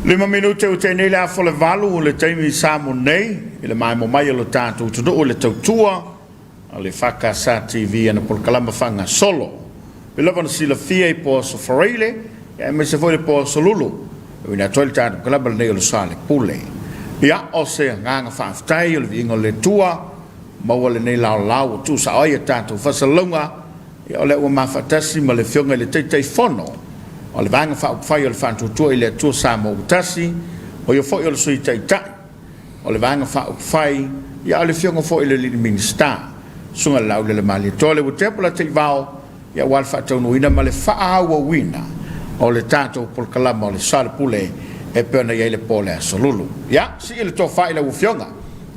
Lima minute ua tea nei le afa o le valu o le taimi i Samoa nei i le maemo mai o lo tatou atunuu i le tautua a le FKS TV ana polokalama faagasolo. Pei lava ona silafia i po Aso Faraile aemaise foi le po Aso Lulu e uiga atu ai le tatou kalama lenei o le Soalepule. Ia, o se agaga faafetai o le viiga o le Atua maua lenei laolao ua tuusao ai a tatou faasalalauga. Ia, o lea ua mafaatasi ma le Afioga i le Taitaifono o le Vaega Faaupufai o le Faatuatua i le Atua Samoa ua Tasi, o ia foi o le Sui Taitai o le Vaega Faaupufai, ia, o le Afioga foi i le Alii Minisita, Susuga i le Laulelemalietoa Leuatea Polataivao, ia, aua le faataunuuina ma le faaauauina o le tatou polokalama o le Soalepule e pei ona i ai le po o le Aso Lulu. Ia, sii le tofa i lau Afioga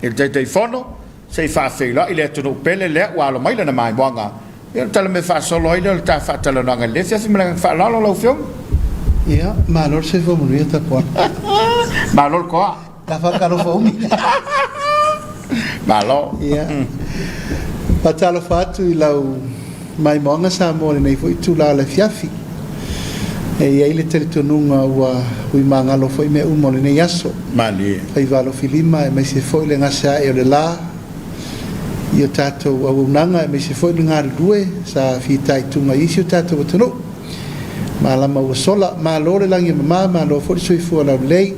i le Taitaifono, se i faafeiloai le atunuu pele lea ua alo mai lana maimoaga, ia ona talamea faasolo ai lea o le ta faatalanoaga i lenei afiafi ma le agaga faaaloalo lau Afioga. Ia, malo le soifua manuia Tapuala. Malo le toa. Ta faatalofa umi. Malo. Ia. Faatalofa atu i lau maimoaga Samoa i lenei foi itula o le afiafi. E i ai le talitonuga ua uimagalo foi mea uma o lenei aso. Malie. Faiva alofilima aemaise foi le gaseae o le la i o tatou auaunaga aemaise foi le galulue sa fitaituga i isi o tatou atunuu. Malama ua sola, malo le lagi e mama, malo foi le soifua laulelei.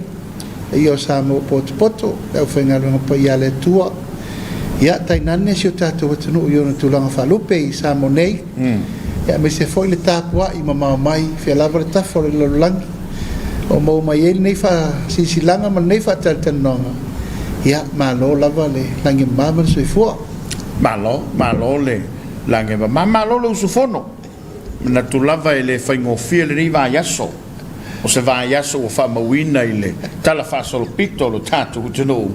Paia o Samoa ua potopoto, le aufaigaluega paia a le Atua. Ia, tainane si o tatou atunuu i ona tulaga faalupe i Samoa nei, ia, aemaise foi le tapuai mamao mai fea lava le tafa o le lalolagi o maua mai ai lenei faasilasilaga ma lenei faatalatalanoaga. Ia, malo lava le lagi e mama ma le soifua. Malo, malo le lagi e mama, malo le usufono. Manatu lava e le faigofie lenei vaiaso. O se vaiaso ua faamauina i le tala faasolopito o lo tatou atunuu,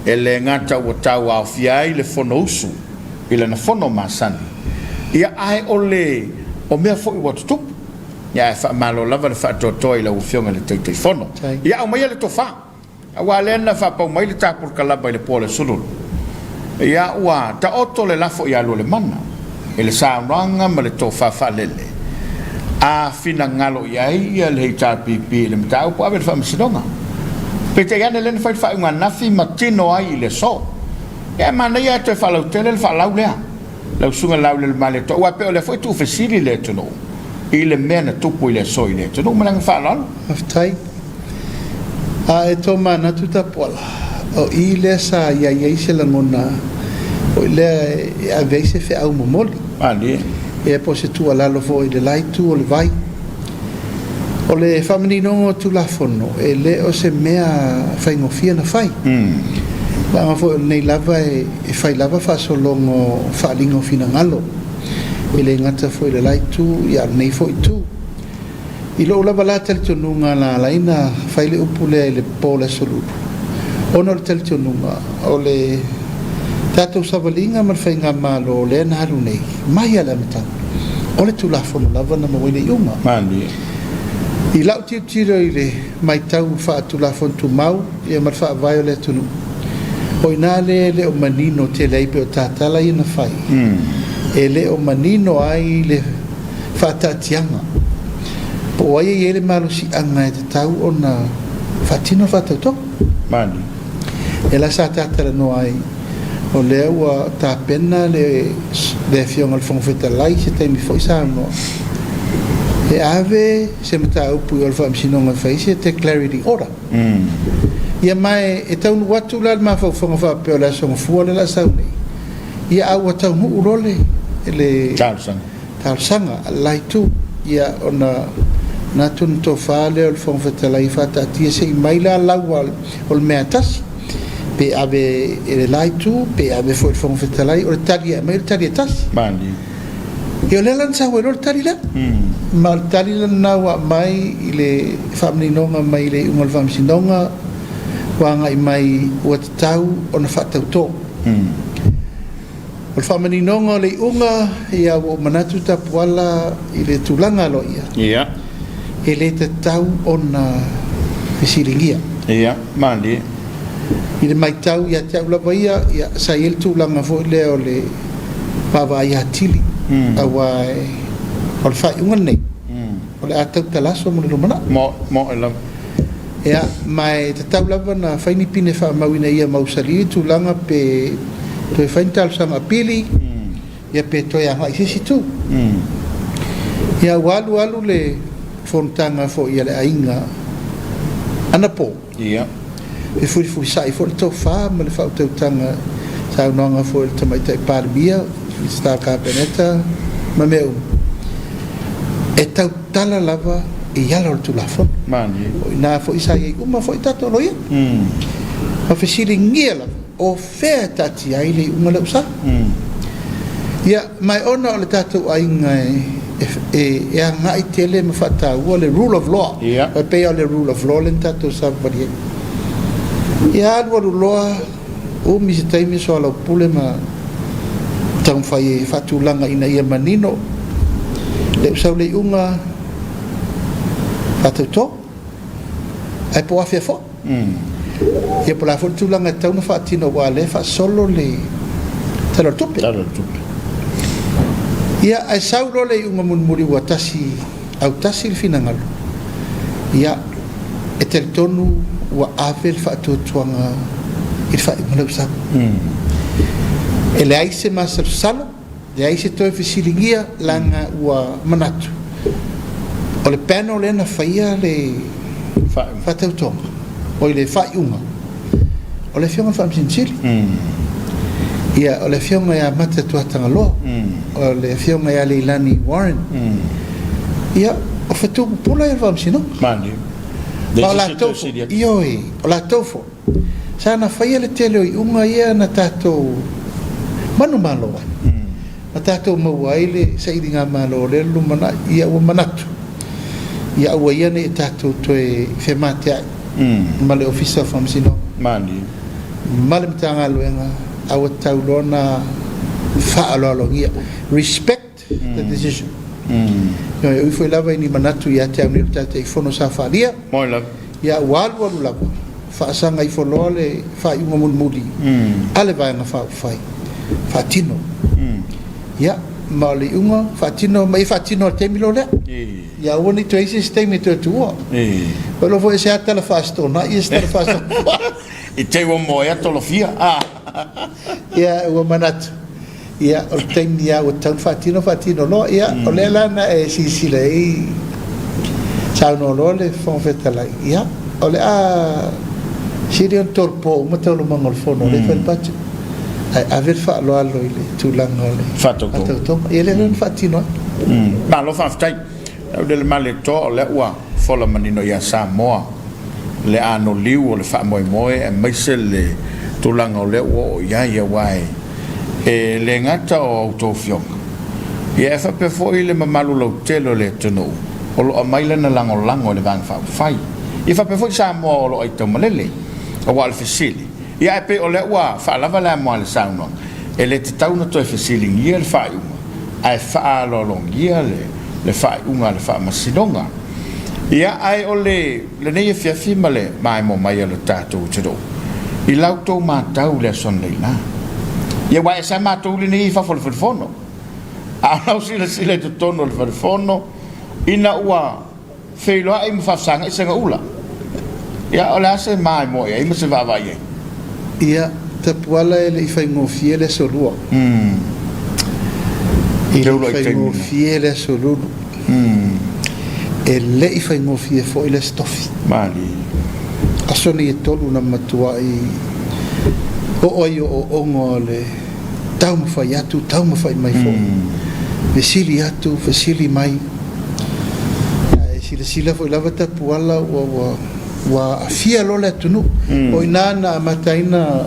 e le gata ua tauaofia ai le Fonousu i lana fono masani, ia ae o le o mea foi ua tutupu. Ia ae faamalo lava le faatoatoa i lau Afioga i le Taitaifono. Ia aumaia le tofa. Aua lea na faapau mai le tapulkalaba i le po o le Sululu, ia ua taoto le lafo ia Lualemana i le saunoaga ma le tofa faalele a finagalo i ai ia le HRPP i le mataupu ave i le Faamasinoga. Peitai ane lea na fai le faaiuga ananafi ma tino ai i le aso. Ia e manaia ae toe faalautele le faalau lea lau Susuga Laulelemalie aua e pei o lea foi e tuufesili le atunuu i le mea na tupu i le aso i le atunuu. Ma le agaga faaaloalo. Faafetai. A e tomanatu Tapuala, o i lea sa i ai ai se lagona foi lea e ave ai se feau momoli. Malie. Ia po o se tuualalo foi i le la itu o le vai. O le faamaninoga o Tulafono, e le o se mea faigofie ona fai. Leaga foi o lenei lava e fai lava faasologa o faaaliga o finagalo, e le gata foi i le la itu, ia a o lenei foi itu. I lou lava la talitonuga na ala ai na fai le upu lea i le po o le Aso Lulu, ona o le talitonuga o le tatou savaliga ma le faigamalo lea na alu nei mai lava i le amataga, o le Tulafono lava na maua ai le iuga. Malie. I lau tilotilo i le matau faa-Tulafono Tumau ia ma le Faavae o le atunuu, o i ina lea e le o manino tele ai pei o tatala ia na fai, e le o manino ai le faataatiaga po o ai e i ai le malosiaga e tatau ona faatino le faatautoga. Mani. E la sa ta talanoa ai, o lea ua tapena le, le Afioga i le Fofoga Fetalai se taimi foi saunoa e ave se mataupu i o le Faamasinoga e fai se declaratory order. Ia ma e, e taunuu atu la le mafaufauga faapea o le Aso Gafua lea o le a sau nei, ia a ua taunuu loa le, le Talosaga. Talosaga a le la itu, ia ona manatu ona tofa lea o le Fofoga Fetalai e faataatia se i mai la lau o le mea e tasi, pe ave e le la itu, pe ave foi i le Fofoga Fetalai, o le tali e aumai o le tali e tasi. Malie. Ia o lea la na sau ai loa le tali lea. Ma o le tali lena ua aumai i le faamaninoga mai le iuga o le Faamasinoga ua agai mai ua tatau ona faatauto. O le faamaninoga o le iuga, ia ua ou manatu Tapuala i le tulaga aloaia, Ia. e le tatau ona fesiligia. Ia, malie. I le matau ia te au lava ia, ia sa i ai le tulaga foi lea o le vaavaai atili, aua o le faaiuga lenei, o le a tautala aso mo le lumanai. Moe, moe lava. Ia, ma e tatau lava ona fai ni pine faamau ina ia mausali le tulaga pe toe fai ni talosaga apili, ia pe toe agai i se isi itu. Ia ua alu alu le fonotaga foi a le aiga anapo. Ia. Fefulifulisai foi le tofa ma le faautautaga i saunoaga foi a le Tamaitai Palemia, Minisita o le Kapeneta ma mea uma. E tautala lava i ala o le Tulafono. Malie. O i ina foi sa i ai uma foi tatou loia. Ma fesiligia lava, o fea e taatia ai le iuga lea ua sau. Ia, ma e ona o le tatou aiga e agai tele ma faataua le rule of law. Ia. E pei lava o le rule of law lea na tatou savavali ai. Ia alualu loa, umi se taimi soalaupule ma taumafai e faatulaga ina ia manino le usau le iuga faatauto. Ae po o afea foi. Ia po o le a foi le tulaga e tatau ona faatino aua o lea e faasolo le Tala o le Tupe. Tala o le Tupe. Ia, ae sau loa le iuga mulimuli ua tasi autasi le finagalo, ia, e talitonu ua ave le faatuatuaga i le faaiuga lea ua sau. E leai se masalosalo. Leai se toe fesiligia leaga ua manatu o le panel lea na faia le faatautoga, oi le faaiuga, o le Afioga i le Faamasino Sili, ia o le Afioga ia Mata Tuatagaloa, o le Afioga ia Leilani Warren, ia o fetu pupula ia o le Faamasinoga. Ma o latou foi, ioe, o latou foi Sa na faia le tele o iuga ia na tatou manumalo ai, na tatou maua ai le sailigamalo o lea lumanai. Ia ua manatu, ia aua ia ne i tatou toe femateai ma le Ofisa o Faamasinoga ma le Matagaluega, a ua tatau loa ona faaaloalogia, respect the decision. E ui foi lava i ni manatu ia te au nei o le Taitaifono sa faaalia, Ia ua alualu lava, faasaga ifo loa le faaiuga mulimuli a le Vaega Faaupufai, faatino. Ia, ma o le iuga, faatino, ma ia faatino i le taimi loa lea. Ia aua ne i toe i ai se isi taimi e toe tuua. Ua iloa foi e se a tala faastona'i e se tala faasoa. I te i ua moea tolofia. Ia, ua manatu. Ia, o le taimi lava ua tatau ona faatino, faatino loa. Ia, o lea la na e silasila ai, saunoa loa le Fofoga Fetalai, ia, o le a sili ona tolopo uma taualumaga o le fono o lea e fai le budget, ae ave le faaaloalo i le tulaga o le faatautoga. Ia, lea la na faatino ai. Malo faafetai. Laulelemaletoa, o lea ua fola manino ia Samoa le anoliu o le faamoemoe aemaise le tulaga o lea ua oo i ai, aua e le gata o a outou afioga, ia e faapea foi le mamalu lautele o le atunuu o lo o aumai lana lagolago i le Vaega Faaupufai, ia faapea foi Samoa o lo o aitaumalele. Aua o le fesili, ia ae pei o lea ua faalava le amoa i le saunoaga, e le tatau ona toe fesiligia le faaiuga, ae faaaloalogia le faaiuga a le Faamasinoga. Ia, ae o le lenei afiafi ma le maemo mai a lo tatou atunuu i la outou matau i le aso analeila. Ia, aua e sa matou lenei i fafo o le Fale Fono, a o lau silasila i totonu o le Fale Fono ina ua feiloai ma faafesagai segaula. Ia, o le a se maemo i ai ma se vaavaai i ai? Ia, Tapuala e le i faigofie le Aso Lua. E le i faigofie le Aso Lulu. E le i faigofie foi le Aso Tofi. Aso nei e tolu na matuai oo ai ooooga o le taumafai atu, taumafai mai foi, fesili atu, fesili mai. Ae silasila foi lava Tapuala ua, ua, ua aafia loa le atunuu. O i ina na amata ai ona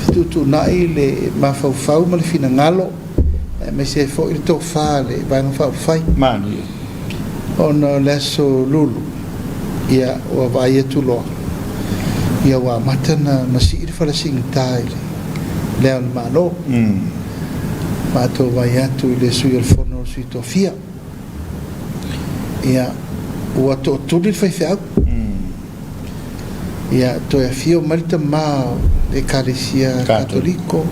fetuutuunai le mafaufau ma le finagalo, aemaise ai foi le tofa a le Vaega Faaupufai. Ona o le aso Lulu, ia, ua vaai atu loa, ia ua amata ona sii le fala siigata i le Ao o le Malo. Matou vaai atu i le Sui o le Fono o le Sui Tofia, ia, ua tootuli le faifeau. Ia, toe afio mai le tama o le Ekalesia Katoliko,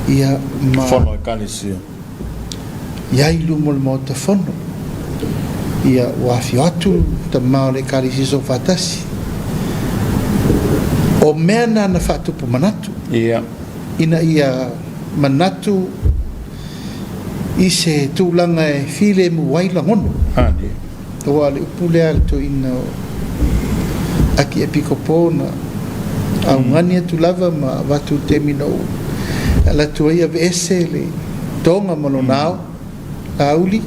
ia, ma. Fono Ekalesia. I ai i luma o le Maota Fono. Ia, ua afio atu tama o le Ekalesia Soofaatasi. O mea na na faatupu manatu. Ia. Ina ia manatu i se tulaga e filemu ai lagona. Aane. Aua o le upu lea a le toeaina o Akiepikopo na augani atu lava ma avatu i le taimi na ou alu atu ai aveese le toga ma lona ao, Laauli,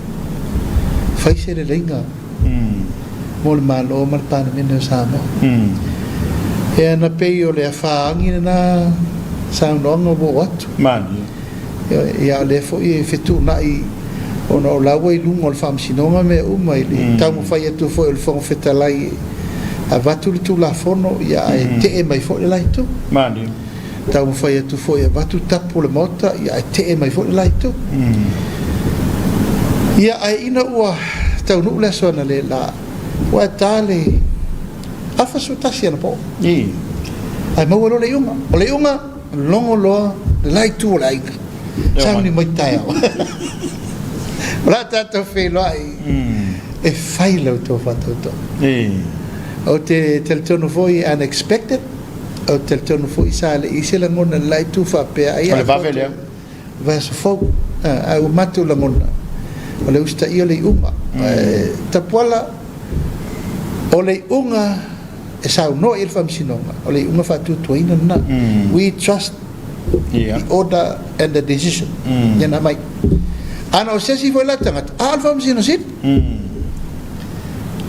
fai se leleiga mo le Malo ma le Palemene o Samoa. Ia na pei o le afaagi lena saunoaga ua oo atu. Malie. Ia, o lea foi e fetuunai ona o la ua i luga o le Faamasinoga mea uma i le taumafai atu foi o le Fofoga Fetalai e avatu le Tulafono, ia ae tee mai foi le la itu. Malie. Taumafai atu foi e avatu tapu o le Maota, ia ae tee mai foi le la itu. Ia ae ina ua taunuu le aso analeila, ua e ta le afa 11 anapo. Ae maua loa le iuga. O le iuga, logo loa le la itu o le aiga. Sauni mai taeao. O le a tatou feiloai e fai la outou faatautoga. Ou te talitonu foi unexpected. Ou te talitonu foi sa le i ai se lagona i le la itu faapea ai. O le vave lea. Vaiaso fou. Ae ua matou lagona, o le usitaia o le iuga. Ae Tapuala, o le iuga e saunoa i ai le Faamasinoga, o le iuga faatuatuaina lena. We trust the order and the decision. Ia na aumai. Ana o se isi foi la tagata, a o le Faamasino Sili.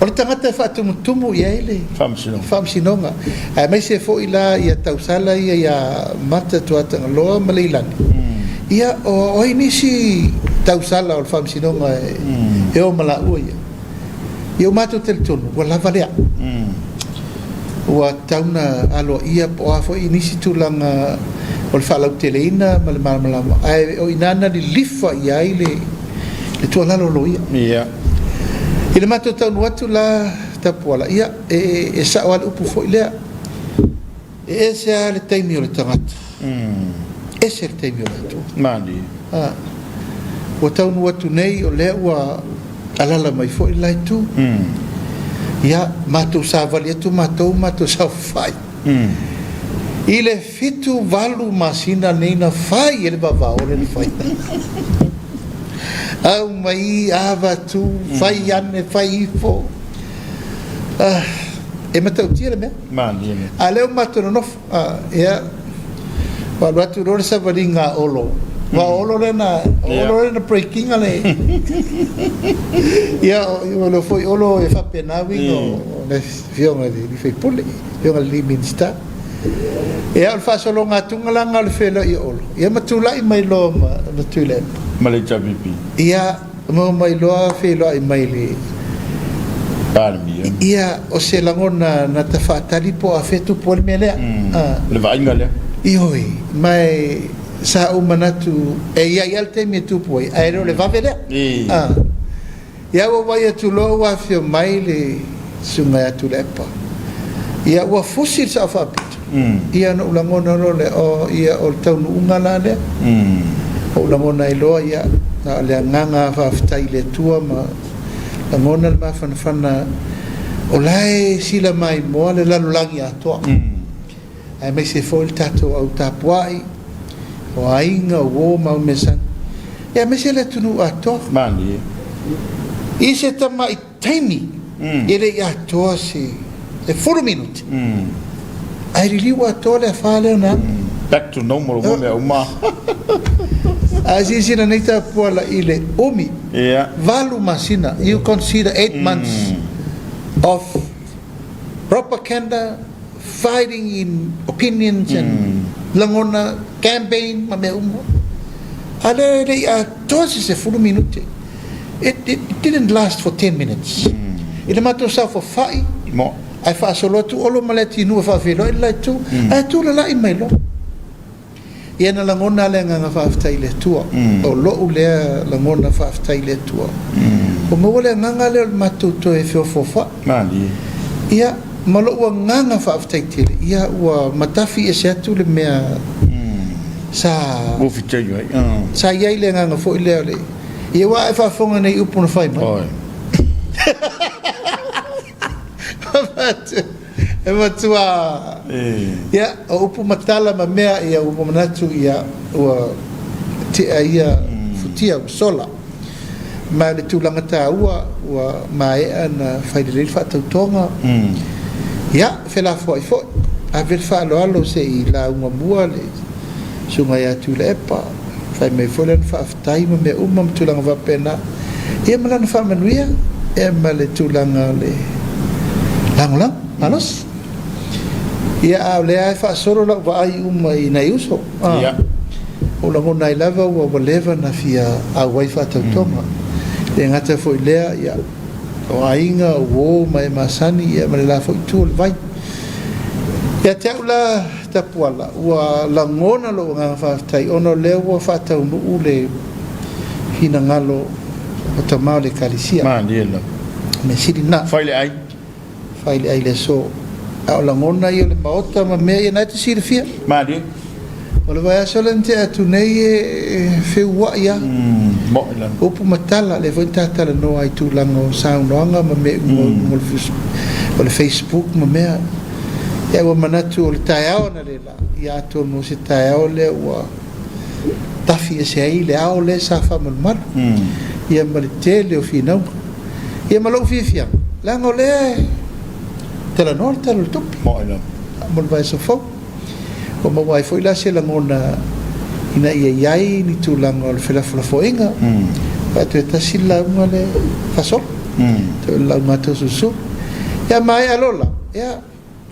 O le tagata e faatumutumu i ai le Faamasinoga, aemaise foi la ia tausala ia ia Mata Tuatagaloa ma Leilani. Ia, o ai nisi tausala o le Faamasinoga e o ma laua ia? Ia, ua matou talitonu, ua lava lea. Ua tatau ona aloaia po o a foi nisi tulaga o le faalauteleina ma le malamalama, ae o i ina na lilifa i ai le le tuualalo a loia. Ia. I le matou taunuu atu la Tapuala, ia, e, e sao lava le upu foi lea, e ese lava le taimi o le tagata, ese le taimi o le Atua. Malie. A, ua taunuu atu nei o lea ua alala mai foi le la itu. Ia, matou savali atu matou, matou saofai. I le 7, 8 masina nei na fai e le vavao le na fai. Aumai avatu, fai ane, fai ifo. Ah, e matautia le mea. Malie. A lea ua matou nonofo. Ah, ia, ua alu atu loa le savaliga a Olo. Aua o Olo lea na, o Olo lea na break ina le Ia, o lea foi Olo e faapena uiga o le Afioga i le sui usufono, Afioga i le Minisita. Ia, o le faasologa atuga la lena o le feiloai o Olo, ia ma tulai mai loa ma, ma Tuilaepa. Ma le HRPP. Ia, ma omai loa feiloai mai le Palemia. Ia, o se lagona na ta faatali po o afea tupu ai le mea lea. Mm, le vaaiga lea. Ioe, ma e, sa ou manatu e i ai lava le taimi e tupu ai, ae le o le vave lea. I. Ia ua vaai atu loa ua afio mai le susuga ia Tuilaepa. Ia ua fusi le sao faapito. Ia ona ou lagona loa lea, oh ia o le taunuuga la lea. Ou lagona ai loa, ia na o le agaga faafetai i le Atua ma lagona le mafanafana o la e silamaimoa le lalolagi atoa. Aemaise foi le tatou au tapuai, o aiga, o uo ma au measani, ia aemaise le atunuu atoa. Malie. I se tamai taimi e le i atoa se 10 minute, ae liliu atoa le afa lea na alu. Back to normal mo mea uma. A silasila nei Tapuala i le umi, 8 masina, you consider 8 months of propaganda, fighting in opinions and lagona, campaign ma mea uma. A lea e le i atoa se 10 minute. It, it didn't last for 10 minutes. I le matou saofafai, ae faasolo atu Olo ma Leatinuu e faafeiloai le la itu, ae tulalai mai loa. Ia na lagona le agaga faafetai i le Atua. O lou lea lagona faafetai i le Atua. Ua maua le agaga lea o le matou toe feofoofoai. Malie. Ia, ma lou agaga faafetai tele, ia ua matafi ese atu le mea sa... Ua fitaio ai. Sa i ai le agaga foi lea o le... Ia aua a e faafofoga nei i upu na fai mai. Oi. E matua, ia, o upu ma tala ma mea, ia, ua manatu, ia, ua tea ia futia ua sola. Ma o le tulaga taua, ua maea ona fai lelei le faatautoga. Ia, felafoai foi, ave le faaaloalo se i lauga mua le susuga ia Tuilaepa, fai mai foi lana faafetai ma mea uma ma tulaga faapena, ia ma lana faamanuia, ia ma le tulaga o le lagolago malosi. Ia, a o lea e faasolo lau vaai uma i nai uso. Ia. Ua lagona ai lava ua ua leva na fia auai faatautoga. E le gata foi i lea, ia, o aiga, o uo ma e masani, ia, ma le la foi itu o le vai. Ia te au la Tapuala, ua lagona lou agaga faafetai ona o lea ua faataunuu le finagalo o tama o le Ekalesia. Malie lava. Mea sili lena. Fai le ai. Fai le ai le aso. A o lagona ia o le Maota ma mea ia, na e te silafia. Malie. O le vaiaso lea na tea atu nei e feua'i lava. Mo'i lava. Upu ma tala, lea foi na ta talanoa ai i tulaga o saunoaga ma mea uma i luga o le Facebook ma mea. Ia ua manatu o le taeao analeila, ia atonu o se taeao lea ua tafi ese ai le ao lea sa faamalumalu, ia ma le tele o finauga. Ia ma lou fiafiaga, leaga o lea e talanoa le Tala o le Tupe mo le vaiaso fou. Ua maua ai foi la se lagona ina ia i ai ni tulaga o le felafolafoaiga, aua toe tasi le lauga lea e faasolo, toe o le lauga a Toeolesulusulu. Ia maea loa la, ia,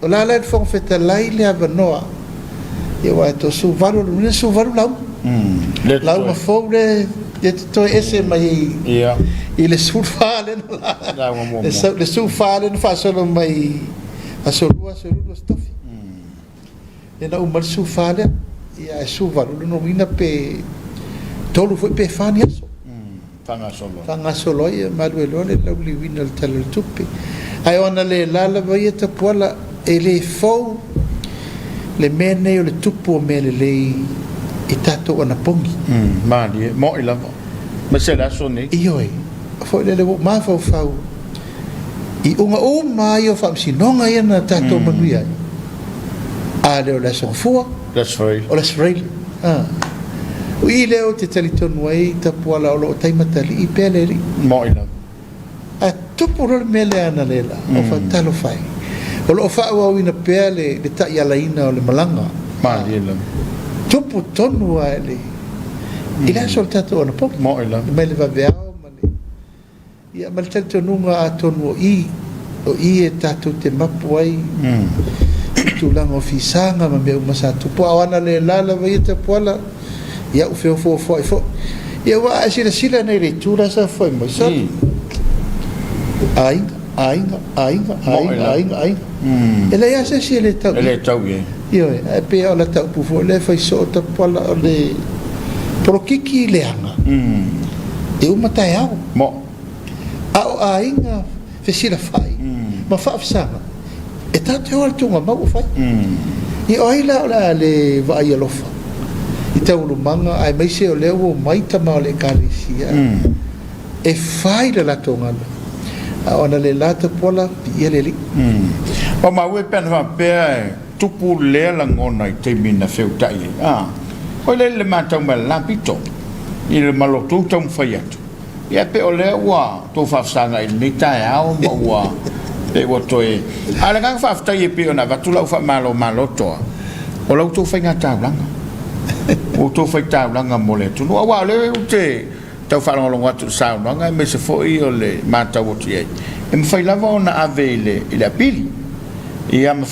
o la la e le Fofoga Fetalai le avanoa, ia aua e toa-18 o lona uiga e 18 lauga. Lauga fou lea e totoe ese mai i le 14 lea na le 14 lea na faasolo mai aso 2, aso 3, aso Tofi. Lea na uma ai le 14 lea. Ia ae 18 lona uiga pe 3 foi pe 4 ni aso. Faagasolo. Faagasolo ai ia malu loa le lauliliuina o le Tala o le Tupe. Ae o analeila lava ia Tapuala, e le fou le mea nei o le tupu o mea lelei i tatou anapogi. Malie, mo'i lava. Aemaise le aso nei. Ioe, foi lele ua ou mafaufau i uga uma lava ia o faamasinoga ia na tatou manuia ai, a lea o le Aso Gafua, Le Aso Faraile. O le Aso Faraile. A. O i lea ou te talitonu ai Tapuala o lo o taimatalii pea le Alii. Mo'i lava. A tupu loa le mea lea analeila, o faatalofa e. O lo o faaauauina pea le le taialaina o le malaga. Malie lava. Tupu tonu lava i le i le aso o le tatou anapogi. Mo'i lava. Mai le vaveao ma le Ia, ma le talitonuga atonu o i, o i e tatou te mapu ai i tulaga o fisaga ma mea uma sa tupu. A o analeila lava ia Tapuala, ia ua feofoofoai foi. Ia aua a e silasila nei i le itu la sa foai mai, sa aiga, aiga, aiga, aiga, aiga, aiga. E leai lava se isi e le tau i ai. E le tau i ai. Ioe, ae pei o lata upu foi lea e fai soo Tapuala o le polokiki leaga, e uma taeao. Mo. A o aiga fesilafai ma faafesaga, e tatou te o lava i le tuugamau o fai. Ia o ai la o le a le vaai alofa i taualumaga aemaise o lea ua omai tama o le Ekalesia e fai le latou galuega. A o analeila Tapuala, viia le Alii. Ua maua pe ana faapea e tupu lea lagona i taimi na feutai ai, a, oi lea i le matau mai a le la pito, i le ma lo tou taumafai atu, ia pe o lea ua tou faafesaga i lenei taeao ma ua pe ua toe. A o le agaga faafetai e pei ona avatu lau faamalo malotoa, o la outou faigataulaga, ua outou faitaulaga mo le atunuu, aua o lea ou te tau faalogologo atu i le saunoaga aemaise foi o le matau atu i ai, e mafai lava ona ave i le apili, ia ma.